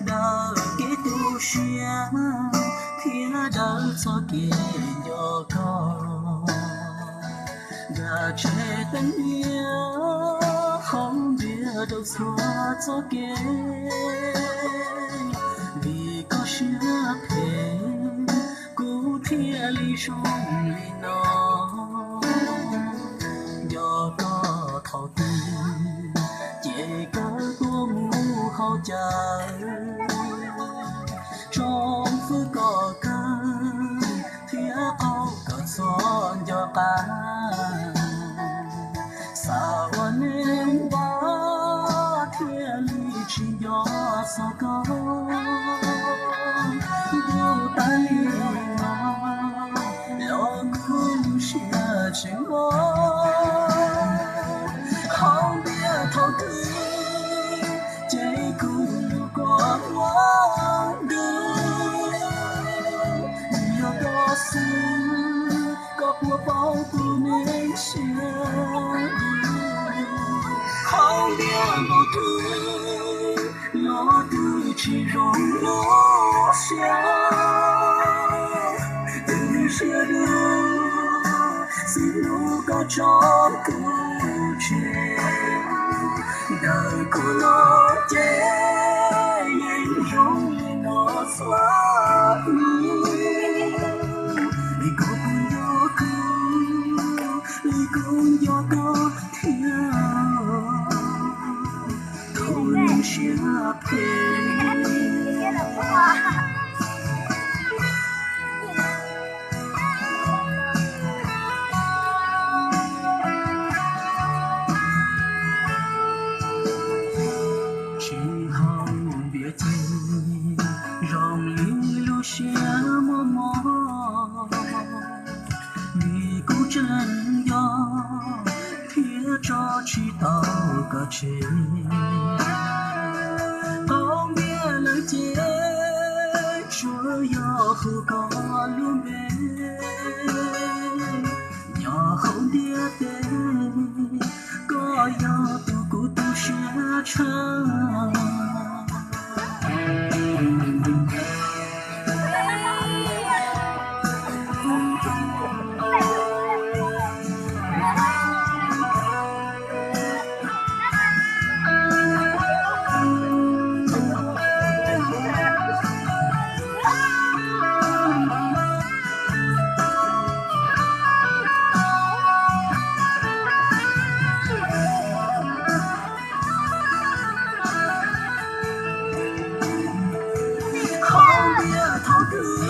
Dawb kev tu siab thiab dawb txoj kev nco koj, nram tsev teeb niam hauv ntiaj rau txhua txoj kev. Vim koj siab phem kuv thiaj li zoo li no. Nco koj thaum twg ces kawg tuaj mus haus cawv, tsoom fwv koj kawg thiab qaug koj txoj nco qab. Xav ua neeg npab thiaj li tsis nco txog koj. Ntuj tais li no los kuv lub siab tseem npog. Hauv ntiaj thaum twg ces kuv lub koj muaj ntuj. Yog koj xwb koj puas paub tus neeg siab dub. Hauv ntiaj thaum twg los twb tsis zoo lub siab. Tus neeg siab dub xwb hlub koj tso kuv tseg. Ntawm kuv no ces yeej zoo li no txhua hnub. Li koj puas nco kuv, li kuv nco koj thiab. Tus neeg siab phem. Tsis haum npias ces zoo li lub siab mos mos, vim kuv tseem nco thiab tso tsis tau koj tseg. Qaug npias lawm ces tsuas yog hu koj lub npe, nyob hauv ntiaj teb koj yog tus kuv tu siab tshaj. Hauv ntiaj thaum twg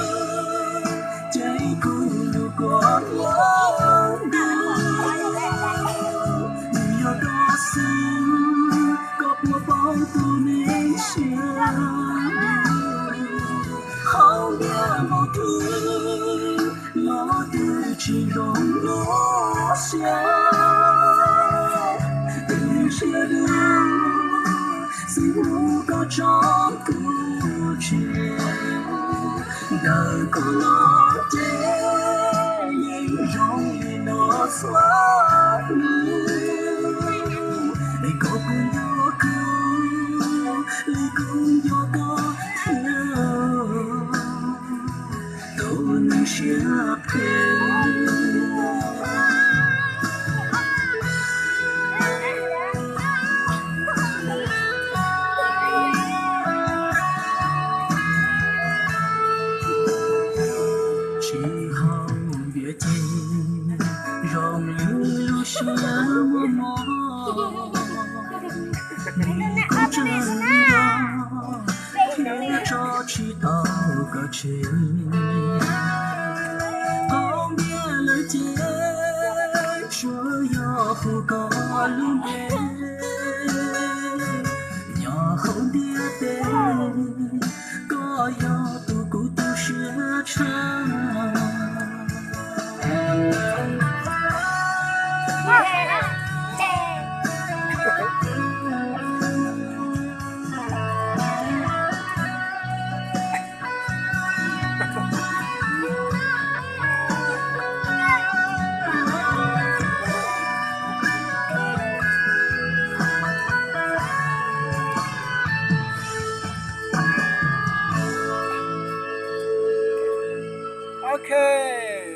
ces kuv lub koj muaj ntuj. Yog koj xwb koj puas paub tus neeg siab dub. Hauv ntiaj thaum twg los twb tsis zoo lub siab. Tus neeg siab dub xwb hlub koj tso kuv tseg. Ntawm kuv no ces yeej zoo li no txhua hnub. Es koj puas nco kuv li kuv nco koj thiab? Tus neeg siab phem. Tsis haum npias ces zoo li lub siab mos mos, vim kuv tseem nco thiab tso tsis tau koj tseg. Qaug npias lawm ces tsuas yog hu koj lub npe, nyob hauv ntiaj teb koj yog tus kuv tu siab tshaj.